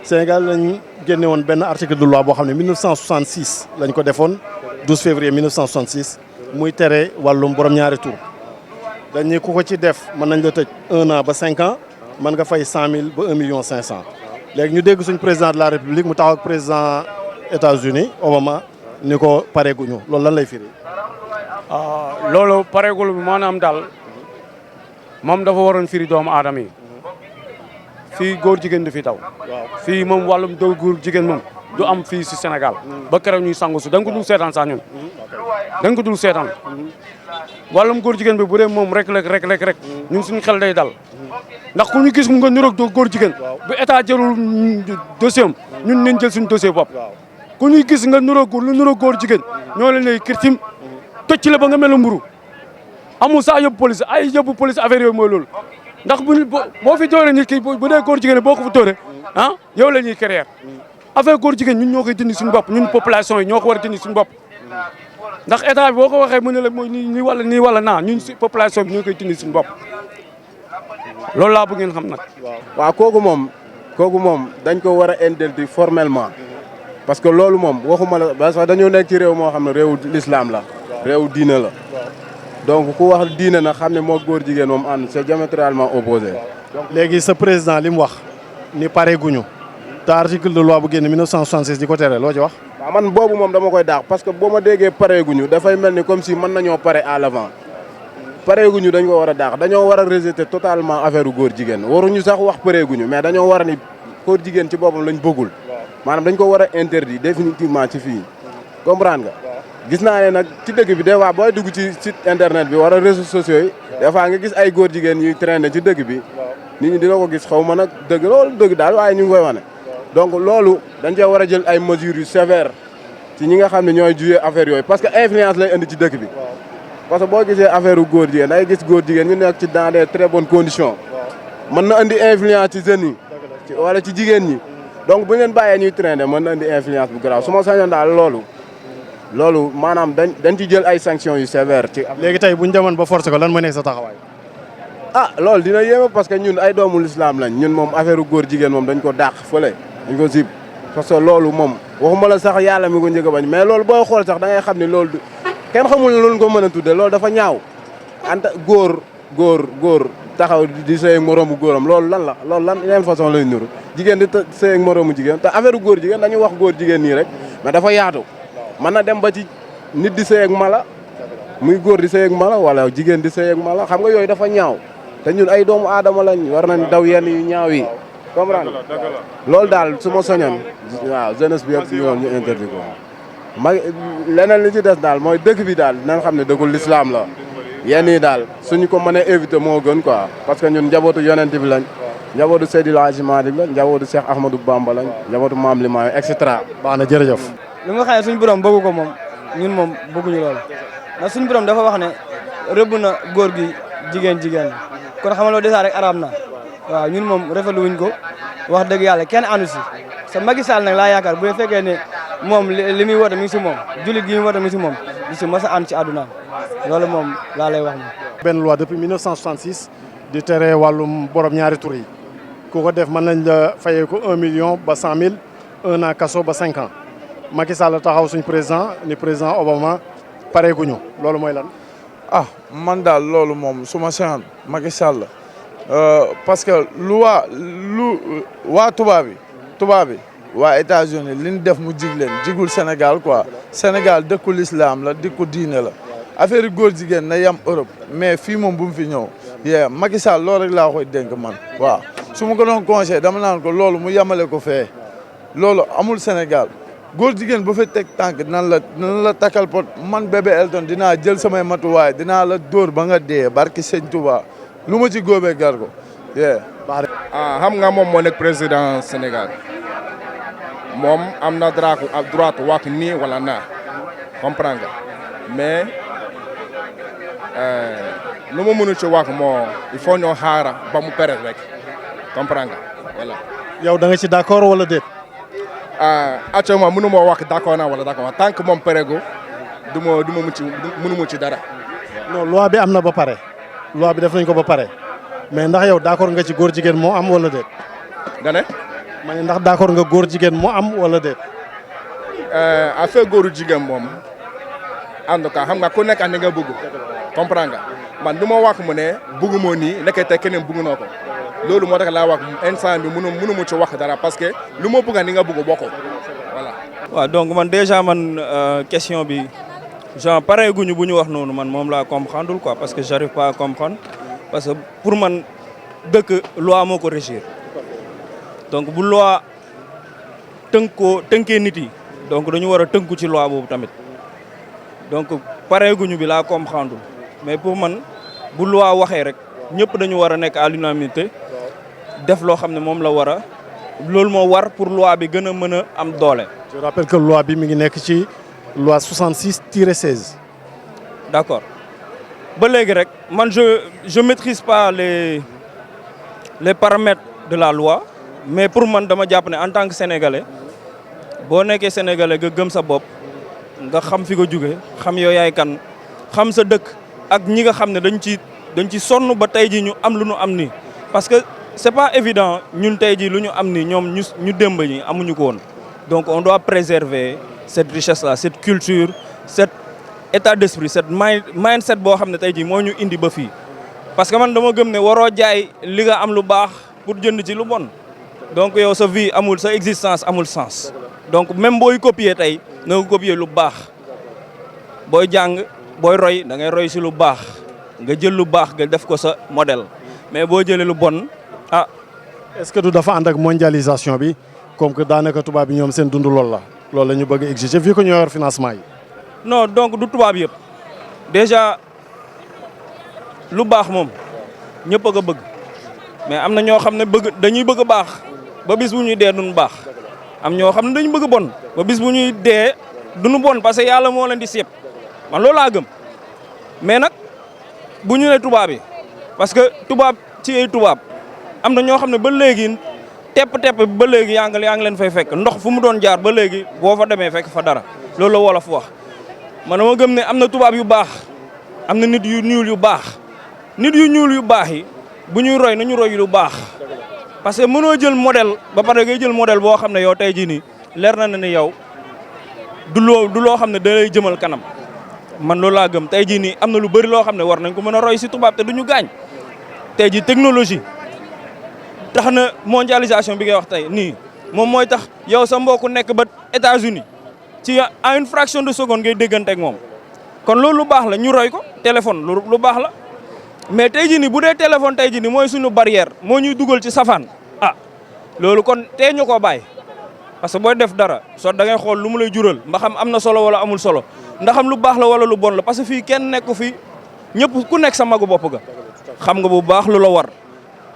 Sénégal lañ génne woon benn article de loi boo xam ne 1966 lañ ko defoon 12 février 1966 muy tere wàllum borom ñaari tur dañ ne ku ko ci def mën nañ la tëj 1 an ba 5 ans mën nga fay 100 000 ba 1 million 500 léegi ñu dégg suñ président de la république mu taxaw ak président États-Unis Obama ni ko pareeguñu loolu lan lay firi. loolu pareegul maanaam daal moom dafa waroon firi doomu aadama yi fii góor jigéen du fi taw. fii moom wàllum doo góor jigéen moom du am fii si Sénégal. ba keroog ñuy sangu su da nga ko dul seetaan sax ñun. da nga ko dul seetaan wàllum góor jigéen bi bu dee moom rek ñun suñu xel day dal ndax ku ñu gis nga niroog góor jigéen bu état jëlul dossier am ñun nañ jël suñu dossier bopp. ku ñuy gis nga niroog góor jigéen ñoo leen lay kirtim toj ci la ba nga mel mburu amul saa yóbbu police ay yóbbu police affaire yooyu mooy loolu ndax boo fi doore nit ki bu dee góor jigéen boo ko fi doore yow la ñuy créer affaire góor jigéen ñun ñoo koy dindi suñu bopp ñun population yi ñoo ko war a dindi suñu bopp ndax état bi boo ko waxee mu ne la mooy nii wala naa ñun si population bi ñoo koy dindi suñu bopp loolu laa bëgg ngeen xam nag. waaw kooku moom dañ ko war a interdire formellement parce que loolu moom waxuma la parce que dañoo nekk ci réew moo xam ne réewu l'islam la réewu diine la donc ku wax diine na xam ne moo góor jigéen moom ànd c'est diamétralement opposé. léegi sa président li mu wax ni pare guñu te article de loi bu génn 1966 di ko tere loo ci wax. waaw man boobu moom dama koy daax parce que boo ma déggee pare guñu dafay mel ni comme si mën nañoo pare à l'avant pare guñu dañ ko war a daax dañoo war a rejeter totalement affaire góor jigéen waruñu sax wax pare guñu mais dañoo war a ni góor jigéen ci boppam lañ bëggul maanaam dañ ko war a interdit définitivement ci fii comprendre nga. gis naa ne nag ci dëkk bi des fois booy dugg ci site internet bi wala réseaux sociaux yi des fois nga gis ay góor jigéen yuy traîner ci dëkk bi nit ñi dina ko gis xaw ma nag dëgg loolu dëgg daal waaye ñu ngi koy wane. donc loolu dañ cee war a jël ay mesures yu sévères ci ñi nga xam ne ñooy jugé affaire yooyu parce que influence lay indi ci dëkk bi. parce que boo gisee affaire u góor jigéen day gis góor jigéen ñu nekk ci dans des très bonnes conditions mën na indi influence ci jeunes yi wala ci jigéen ñi donc bu ñu leen bàyyee ñuy traîner mën na indi influence bu grave su ma sañoon daal loolu maanaam dañ ci jël ay sanctions yu sévères ci. léegi tey bu ñu demoon ba forcé ko lan mooy nekk sa taxawaay. loolu dina yéeme parce que ñun ay doomu l'islam lañ ñun moom affaire góor jigéen moom dañ ko dàq fële dañ ko sib parce que loolu moom waxuma la sax yàlla mi ko njëkk a bañ mais loolu booy xool sax da ngay xam ne loolu kenn xamul ne loolu ko mën a tudde loolu dafa ñaaw anta góor taxaw di sëy ak moroomu góoram loolu lan la loolu lan yeneen façon lay nuru jigéen di sëy ak moroomu jigéen te affaire góor jigéen dañu wax góor jigéen nii rek mais dafa yaatu mën na dem ba ci nit di sëy ak mala muy góor di sëy ak mala wala jigéen di sëy ak mala xam nga yooyu dafa ñaaw te ñun ay doomu aadama lañ war nañ daw yenn yu ñaaw yi comprendre loolu daal su ma soñoon waaw jeunesse bi yëpp ñu interdit ko leneen li ci des daal mooy dëkk bi daal dinañ xam ne dëkkul l'islam la yenn yi daal suñu ko mënee éviter moo gën quoi parce que ñun njabootu yonent bi lañ njabootu Seydil Hadji Malick lañ njabootu Cheikh Ahmadou Bamba lañ njabootu Maam Limaamu et cetera. baax na jërëjëf. li nga xam ne suñu borom bëggu ko moom ñun moom bëgguñu loolu ndax suñu borom dafa wax ne rëbb na góor gi jigéen kon xam nga loolu déjà rek araam na waaw ñun moom rafetlu wuñ ko wax dëgg yàlla kenn àndu si sa Macky Sall nag laa yaakaar bu fekkee ne moom li muy woote mi ngi si moom jullit gi muy woote mi ngi si moom du si mës a ànd ci àddunaam loolu moom laa lay wax moom. benn loi depuis 1966 di tere wàllum borom ñaari tur yi ku ko def mën nañ la fayee ko 1 million ba 100 000 1 an kaso ba 5 ans Macky Sall taxaw suñ président ni président Obama pareeguñu loolu mooy lan. man daal loolu moom su ma sañoon Macky Sall parce que waa tubaab bi waa États-Unis li ñu def mu jig leen jigul Sénégal quoi Sénégal dëkku l'islam la dëkku diine la affaire góor jigéen na yam Europe mais fii moom bu mu fi ñëw yee Macky Sall loolu rek laa koy dénk man waaw su ma ko doon conseillé dama naan ko loolu mu yamale ko fee loolu amul Sénégal góor jigéen bu fa teg tànk dinañ la takkal pot man bébé Elton dinaa jël samay matuwaay dinaa la dóor ba nga dee barki sëñ Touba lu ma ci góobee gar ko yee xam nga moom moo nekk président Sénégal moom am na droit wax nii wala naa comprendre nga mais lu ma mënu ci wax moo il faut ñoo xaara ba mu pere rek comprendre nga voilà. yow da nga ci d'accord wala déet. actuellement mënu ma wax d'accord naa wala d'accord tant que moom perego mënu mu ci dara. non loi bi am na ba pare loi bi def nañ ko ba pare mais ndax yow d'accord nga ci góor jigéen moo am wala déet. nga ne. ma ne ndax d'accord nga góor jigéen moo am wala déet. affaire góoru jigéen moom en tout cas xam nga ku nekk ak ni nga bëgg comprendre nga man du ma wax mu ne bëggu moo nii nekkee te keneen bëgg na ko loolu moo tax laa wax instant bi mënu mu ci wax dara parce que lu ma bëgg ni nga bëgg bokk voilà. waaw donc man déjà man question bi genre pareil guñu bu ñu wax noonu man moom laa comprendre quoi parce que j'arrive pas à comprendre parce que pour man dëkk loi moo ko régir donc bu loi tënkee nit yi donc dañu war a tënku ci loi boobu tamit donc pareil guñu bi laa comprendre mais pour man bu loi waxee rek ñëpp dañu war a nekk à l'unanimité def loo xam ne moom la war a loolu moo war pour loi bi gën a mën a am doole. je rappelle que loi bi mi ngi nekk ci loi 66-16. d'accord ba léegi rek man je maîtrise pas les paramètres de la loi mais pour man dama jàpp ne en tant que sénégalais boo nekkee sénégalais nga gëm sa bopp nga xam fi nga jóge xam yow yaay kan xam sa dëkk ak ñi nga xam ne dañ ci sonn ba tey ji ñu am lu ñu am nii parce que c'est pas évident ñun tey ji lu ñu am nii ñoom ñu démb ñi amuñu ko woon donc on doit préserver cette richesse là cette culture cet état d'esprit cette mindset boo xam ne tey jii moo ñu indi ba fii parce que man dama gëm ne waroo jaay li nga am lu baax pour jënd ci lu bon donc yow sa vie amul sa existence amul sens donc même booy copier tey na nga copier lu baax booy jàng booy roy da ngay roy si lu baax nga jël lu baax nga def ko sa modèle mais boo jëlee lu bon ah. est-ce que du dafa ànd ak mondialisation bi comme que daanaka tubaab bi ñoom seen dund loolu la ñu bëgg a exiger vu que ñoo yor financement yi. non donc du tubaab yëpp déjà lu baax moom ñëpp a ko bëgg mais am na ñoo xam ne dañuy bëgg a baax ba bis bu ñuy dee duñu baax am ñoo xam ne dañu bëgg bon ba bis bu ñuy dee duñu bon parce que yàlla moo leen di seet man loolu laa gëm mais nag bu ñu ne tubaab yi parce que tubaab ci ay tubaab am na ñoo xam ne ba léegi tepp ba léegi yaa ngi leen fay fekk ndox fu mu doon jaar ba léegi boo fa demee fekk fa dara loolu la wolof wax man dama gëm ne am na tubaab yu baax am na nit yu ñuul yu baax nit yu ñuul yu baax yi bu ñuy roy nañu roy lu baax parce que mënoo jël modèle ba pare ngay jël modèle boo xam ne yow tey jii nii leer na ne yow du loo xam ne da lay jëmal kanam man loolu laa gëm tey jii nii am na lu bëri loo xam ne war nañ ko mën a roy si tubaab te du ñu gaañ tey jii technologie tax na mondialisation bi ngay wax tey nii moom mooy tax yow sa mbokku nekk ba États-Unis ci à une fraction de seconde ngay déggante ak moom kon loolu lu baax la ñu roy ko téléphone lu baax la mais tey jii nii bu dee téléphone tey jii nii mooy suñu barrière moo ñuy dugal ci safaan ah loolu kon tey ñu koo bàyyi parce que booy def dara soo da ngay xool lu mu lay jural mba xam am na solo wala amul solo ndax am lu baax la wala lu bon la parce que fii kenn nekk fi ñëpp ku nekk sa magu bopp ga xam nga bu baax lu la war